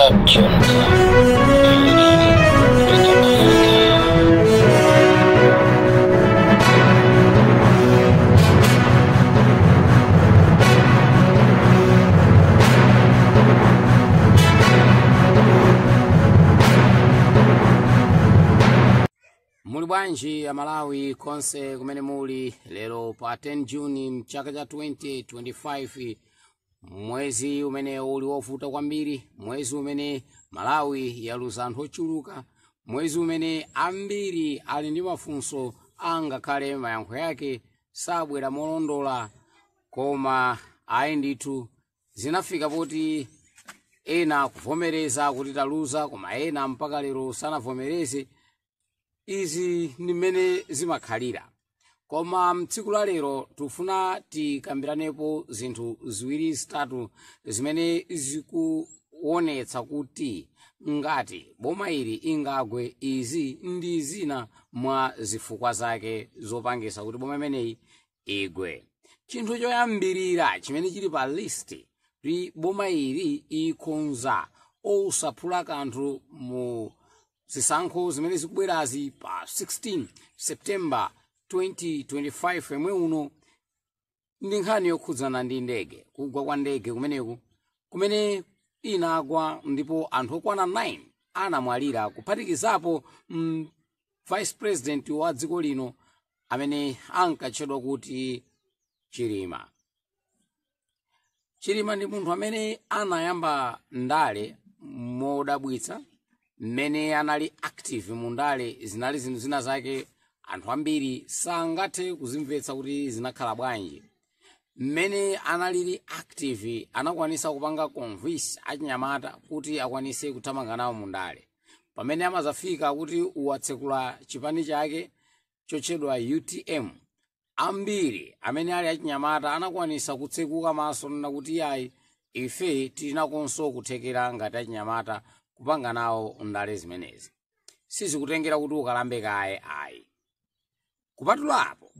Club Junta, building better Africa. Muli bwanji Amalawi konse kumene muli? Lero pa 10 Juni mchaka cha 2025, mwezi umene uli wovuta kwambiri, mwezi umene Malawi yaluza anthu ochuluka, mwezi umene ambiri ali ndi mafunso angakhale mayankho yake sabwera molondola, koma ayi ndithu zinafika poti ena kuvomereza kuti taluza, koma ena mpaka lero sanavomereze. Izi ndi mmene zimakhalira. Koma mtsiku la lero tikufuna tikambiranepo zinthu ziwiri zitatu zimene zikuonetsa kuti ngati boma ili ingagwe, izi ndi zina mwa zifukwa zake zopangisa kuti boma imeneyi igwe. Chinthu choyambirira chimene chili pa list kuti boma ili ikhonza osaphula kanthu mu zisankho zimene zikubwerazi pa 16 September 2025 yemwe uno ndi nkhani yokhudzana ndi ndege, kugwa kwa ndege kumeneku kumene inagwa ndipo anthu okwana 9 anamwalira, kuphatikizapo vice president wa dziko lino amene ankatchedwa kuti Chilima. Chilima ndi munthu amene anayamba ndale modabwitsa. Mmene anali active mu ndale zinali zinthu zina zake anthu ambiri sangathe kuzimvetsa kuti zinakhala bwanji. Mmene analili active anakwanisa kupanga convince achinyamata kuti akwanise kuthamanga nawo mu ndale. Pamene amazafika kuti uwatsekula chipani chake chotchedwa UTM, ambiri amene ali achinyamata anakwanisa kutsekuka maso nena kuti yayi, ife tinakonso kuthekera ngati achinyamata kupanga nawo ndale zimenezi, sizikutengera kuti ukalambe kaye ayi. Kupatula apo,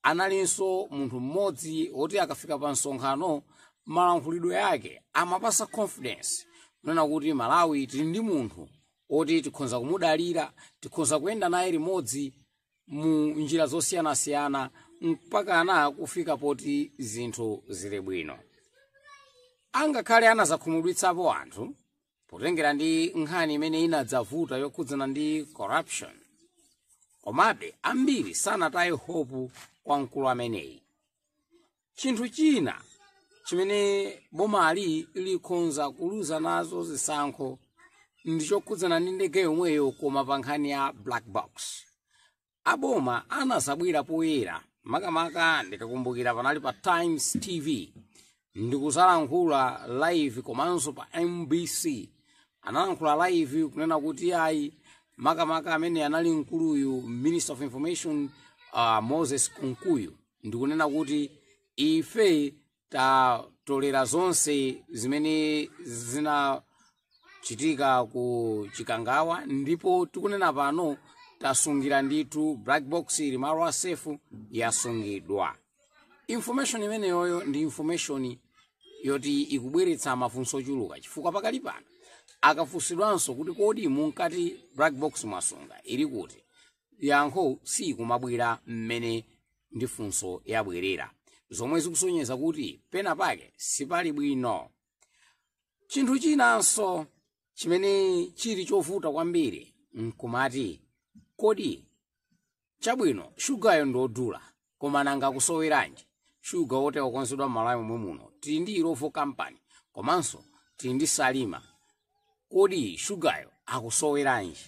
analinso munthu mmodzi woti akafika pa msonkhano malankhulidwe yake amapasa confidence kunena kuti Malawi tili ndi munthu oti tikhonza kumudalira, tikhonza kuyenda naye limodzi mu njira zosiyanasiyana mpakana kufika poti zinthu zili bwino. Angakhale anazakhumudwitsapo anthu potengera ndi nkhani imene inadzavuta yokhudzana ndi corruption, komabe ambiri sanataye hope kwa mkulu ameneyi. Chinthu china chimene bomali likhonza kuluza nazo zisankho ndi chokhudzana ndi ndege yomweyo, koma pa nkhani ya black box. Aboma anazabwera poyera, makamaka ndikakumbukira panali pa Times TV ndikuzalankhula live, komanso pa MBC analankhula live kunena kuti ayi, makamaka amene anali mkuluyu, Minister of Information, Moses Kunkuyu, ndikunena kuti ife tatolera zonse zimene zinachitika ku Chikangawa, ndipo tikunena pano tasungira ndithu black box ili malo a safe, yasungidwa. Information imeneyoyo ndi information yoti ikubweretsa mafunso ochuluka, chifukwa pakali pano akafunsidwanso kuti kodi munkati black box mwasunga ili kuti, yankho sikumabwera mmene ndi funso yabwerera, zomwe zikusonyeza kuti pena pake sipali bwino. Chinthu chinanso chimene chili chovuta kwambiri nkumati kodi chabwino shugayo ndodula, koma nanga kusoweranji shuga wote wakonzedwa m'Malawi momwe muno? Tili ndi Illovo Company komanso tili ndi Salima, kodi shugayo akusoweranji?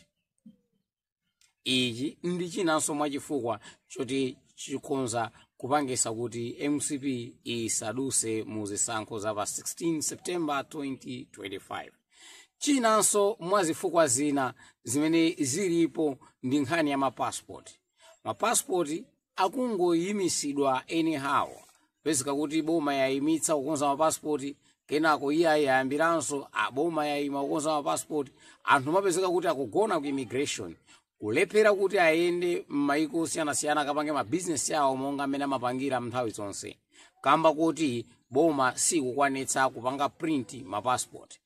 Ichi ndi chinanso mwachifukwa choti chikhonza kupangisa kuti MCP isaduse mu zisankho za pa 16 September 2025. Chinanso mwa zifukwa zina zimene zilipo ndi nkhani ya mapasipoti. Mapasipoti akungoyimisidwa anyhow, pezeka kuti boma yayimitsa kukonza mapasipoti, kenako iye yayambiranso, boma yayima kukonza mapasipoti. Anthu mapezeka kuti akugona ku immigration, kulephera kuti ayende m'mayiko osiyanasiyana akapange mabizinesi awo monga amene amapangira nthawi zonse, kamba kuti boma sikukwanitsa kupanga print mapasipoti.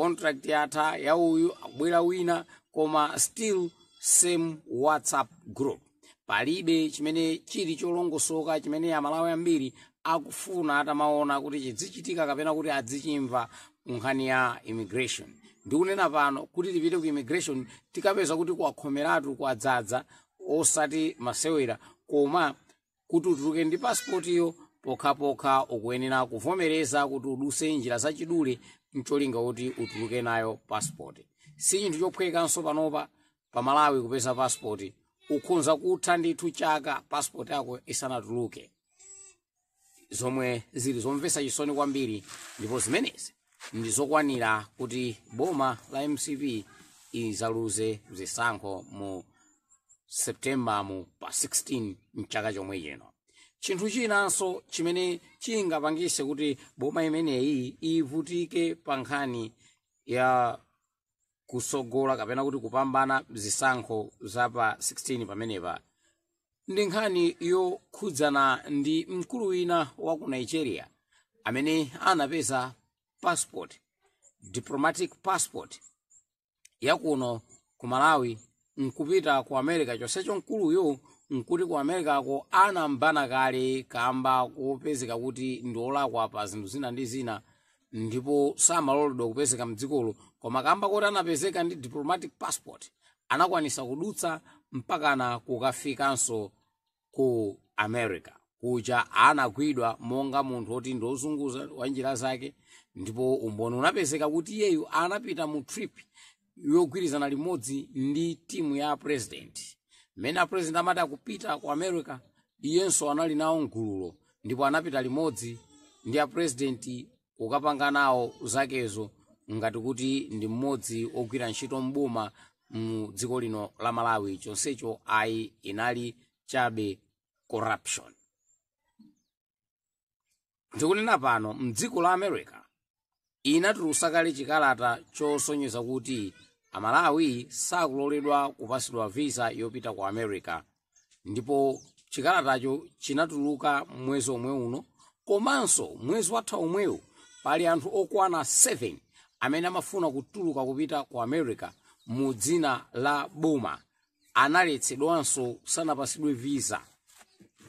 Contract yatha ya uyu, akubwera wina, koma still same WhatsApp group. Palibe chimene chili cholongosoka chimene Amalawi ambiri akufuna atamaona kuti chidzichitika kapena kuti adzichimva ku nkhani ya immigration. Ndikunena pano kuti tipite ku immigration, tikapeza kuti kwakhomeratu, kwadzadza osati masewera. Koma kuti utuluke ndi passport iyo, pokhapokha ukuyenera kuvomereza kuti uduse njira zachidule mcholinga kuti utuluke nayo passport. Si chinthu chophwekanso panopa pa Malawi kupeza passport. Ukhonza kutha ndithu chaka passport yako isanatuluke, zomwe zili zomvetsa chisoni kwambiri. Ndipo zimenezi ndi zokwanira kuti boma la MCP izaluze zisankho mu September mu pa 16 mchaka chomwe chino. Chinthu chinanso chimene chingapangise kuti boma imeneyi ivutike pa nkhani ya kusogola kapena kuti kupambana zisankho za pa 16 pamenepa ndi nkhani yokhudzana ndi mkulu wina wa ku Nigeria amene anapeza passport, diplomatic passport yakuno ku Malawi nkupita ku America. Chonsecho mkuluyo nkuti ku Americako anambana kale kamba kopezeka kuti ndi olakwa pa zinthu zina ndi zina, ndipo samaloledwa kupezeka mdzikolo. Koma kamba kuti anapezeka ndi diplomatic passport, anakwanisa kudutsa mpakana kukafikanso ku America kuja. Anagwidwa monga munthu oti ndi ozunguza wa njira zake, ndipo umboni unapezeka kuti iyeyu anapita mu trip yogwirizana limodzi ndi timu ya president. Mmene a president amati akupita ku America, iyenso anali nawo mgululo, ndipo anapita limodzi ndi a president kukapanga nawo zakezo ngati kuti ndi mmodzi ogwira ntchito mboma mu dziko lino la Malawi. Chonsecho ayi, inali chabe corruption. Ndikunena pano, mdziko la America inatulutsa kale chikalata chosonyeza kuti Amalawi sakuloledwa kupasidwa visa yopita ku America, ndipo chikalatacho chinatuluka mwezi omwe uno. Komanso mwezi watha omwewu pali anthu okwana 7 amene amafuna kutuluka kupita ku America mu dzina la boma, analetsedwanso, sanapasidwe visa.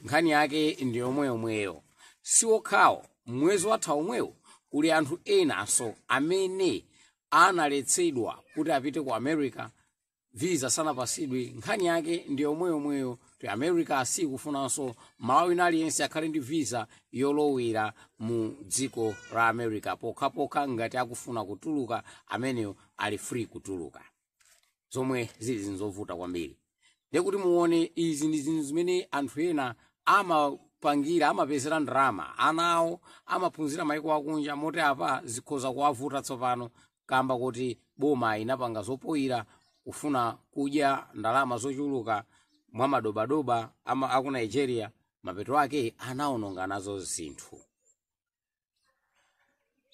Nkhani yake ndi yomweyomweyo. Si okhawo, mwezi watha omwewo kuli anthu enanso amene analetsedwa kuti apite ku America, visa sanapasidwe. Nkhani yake ndi yomweyomweyo, kuti America sikufunanso Malawi aliyense akhale ndi visa yolowera mu dziko la America, pokhapokha ngati akufuna kutuluka, ameneyo ali free kutuluka, zomwe zili zinthu zovuta kwambiri. Ndekuti muone, izi ndi zinthu zimene anthu ena amapangira, amapezera ndalama, ana awo amaphunzira maiko akunja, moti apa zikhoza kuwavuta tsopano kamba kuti boma inapanga zopoyira kufuna kudya ndalama zochuluka mwa madobadoba aku Nigeria. Mapeto ake anaononga nazo zinthu.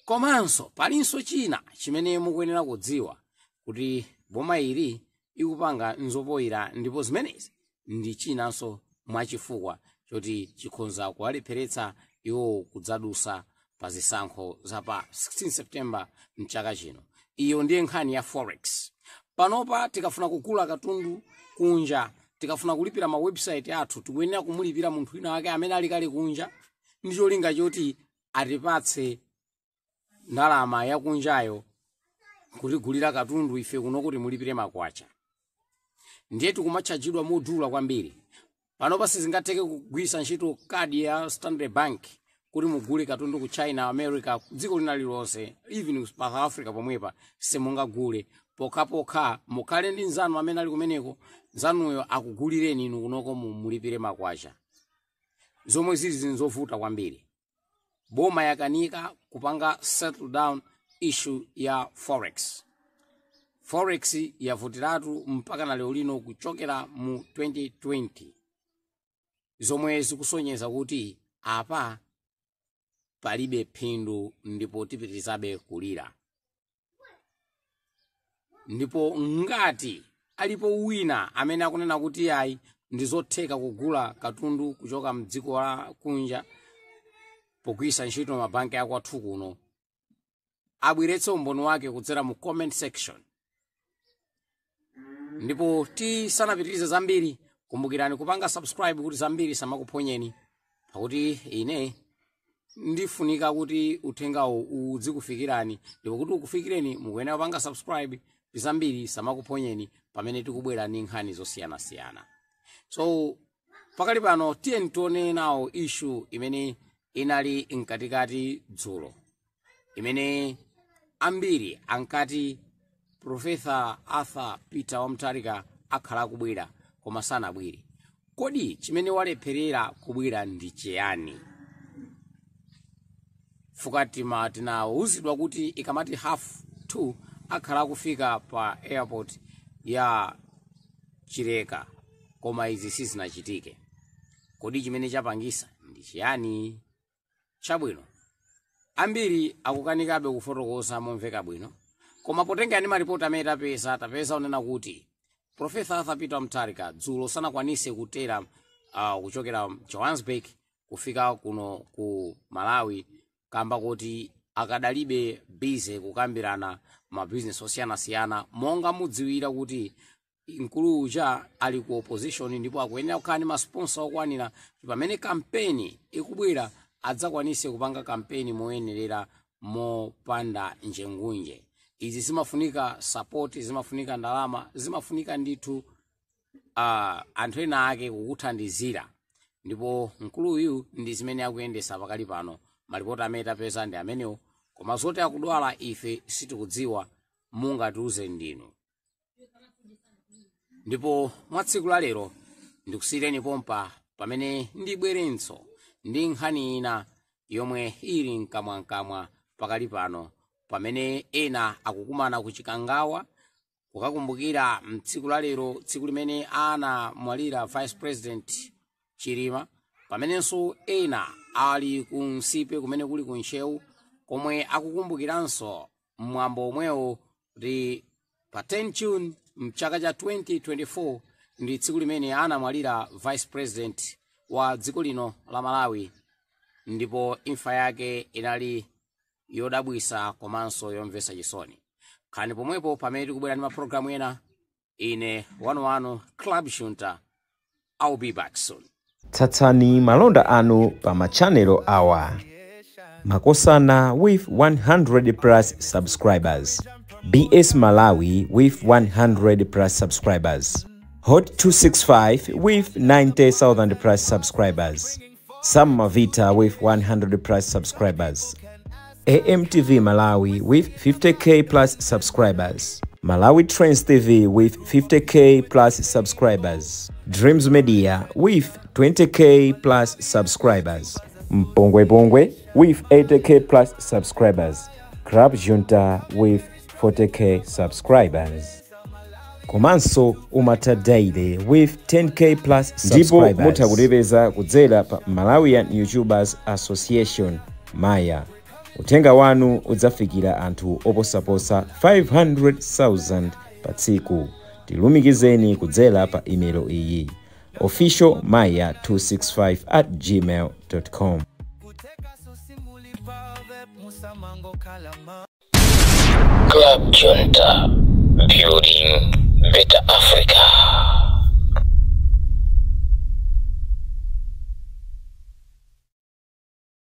Komanso palinso china chimene mukuyenera kudziwa kuti boma ili ikupanga nzopoyira, ndipo zimenezi ndi chinanso mwachifukwa choti chikhonza kuwalepheretsa iwo kudzadusa pa zisankho za pa 16 September mchaka chino. Iyo ndiye nkhani ya forex. Panopa tikafuna kugula katundu kunja, tikafuna kulipira ma website athu, tikuyenera kumulipira munthu wina wake amene ali kale kunja ndi cholinga choti atipatse ndalama yakunjayo kutigulira katundu ife kuno kuti mulipire makwacha. Ndiye tikumatchajidwa modula kwambiri. Panopa sizingatheke kugwiritsa ntchito kadi ya Standard Bank kuti mugule katundu ku China, America, dziko lina lililonse, even South Africa pomwepa simungagule, pokhapokha mukhale ndi nzanu amene ali kumeneko, nzanuyo akugulireni inu kunoko mulipire makwacha, zomwe zili zinthu zovuta kwambiri. Boma yakanika kupanga settle down issue ya forex. Forex yavutiratu mpaka na lero lino kuchokera mu 2020, zomwe zikusonyeza kuti apa palibe phindu ndipo tipitirizabe kulira. Ndipo ngati alipo wina amene akunena kuti ayi, ndi zotheka kugula katundu kuchoka mdziko la kunja pogwiritsa ntchito mabanki akwathu kuno. Abweretse umboni wake kudzera mu comment section. Ndipo tisanapitirize zambiri, kumbukirani kupanga subscribe kuti zambiri samakuphonyeni, pakuti ine ndifunika kuti uthengawo udzikufikirani, ndipo kuti ukufikireni mukuyenera kupanga subscribe kuti zambiri samakuphonyeni pamene tikubwera ndi nkhani zosiyanasiyana. So pakali pano tiyeni tione nawo issue imene inali mkatikati dzulo, imene ambiri ankati Professor Arthur Peter wa Mutharika akhala akubwera, koma sanabwere. Kodi chimene walepherera kubwera ndi chiyani? Fukati tinawuzidwa kuti ikamati 2:30 akhala akufika pa airport ya Chileka, koma izi sizinachitike. Kodi chimene chapangisa ndi chiyani? Chabwino, ambiri akukanikabe kufotokoza momveka bwino, koma potenga ndi maripoti amene tapeza unena kuti Professor Arthur Peter Mutharika dzulo sanakwanise kutera kuchokera Johannesburg kufika kuno ku Malawi, kamba kuti akadalibe busy kukambirana mabizinesi osiyanasiyana, monga mudziwira kuti mkulu uja ali ku opposition ndipo akuyenera kukhala ndi masponsor okwanira kuti pamene kampeni ikubwera adzakwanise kupanga kampeni moyenerera mopanda njengunje. Izi zimafunika support, zimafunika ndalama, zimafunika ndithu anthu ena ake kukuthandizira, ndipo mkuluyu ndi zimene akuyendesa pakali pano. Malipoti amene tapeza ndi amenewo, koma zoti akudwala ife sitikudziwa, mungatiuze ndinu. Ndipo mwa tsiku la lero ndikusiyireni pompa, pamene ndibwerenso ndi nkhani ina yomwe ili mkamwamkamwa pakali pano, pamene ena akukumana ku Chikangawa kukakumbukira mtsiku la lero, tsiku limene anamwalira Vice President Chilima, pamenenso ena ali ku Nsipe kumene kuli ku Ntcheu, komwe akukumbukiranso mwambo omwewo kuti pa 10 June mchaka cha 2024 ndi tsiku limene anamwalira Vice President wa dziko lino la Malawi, ndipo imfa yake inali yodabwisa komanso yomvetsa chisoni. Khani pomwepo pamene tikubwera ndi mapulogalamu ena. Ine wanuwanu Club Shunta. I'll be back soon. Tsatsani malonda anu pa machanelo awa: Makosana with 100 plus subscribers, BS Malawi with 100 plus subscribers, Hot 265 with 90,000 plus subscribers, Sam Mavita with 100 plus subscribers, AMTV Malawi with 50K plus subscribers, Malawi Trends TV with 50K plus subscribers, Dreams Media with 20K plus subscribers, Mpongwe Pongwe with 80K plus subscribers, Club Junta with 40K subscribers. Komanso Umata Daily with 10K plus Ndipo subscribers. Mutha kutipeza kudzera pa Malawian YouTubers Association, Maya. Uthenga wanu udzafikira anthu oposaposa 500,000 pa tsiku. Tilumikizeni kudzera pa imelo iyi: officialmaya265@gmail.com. Club Junta, building better Africa.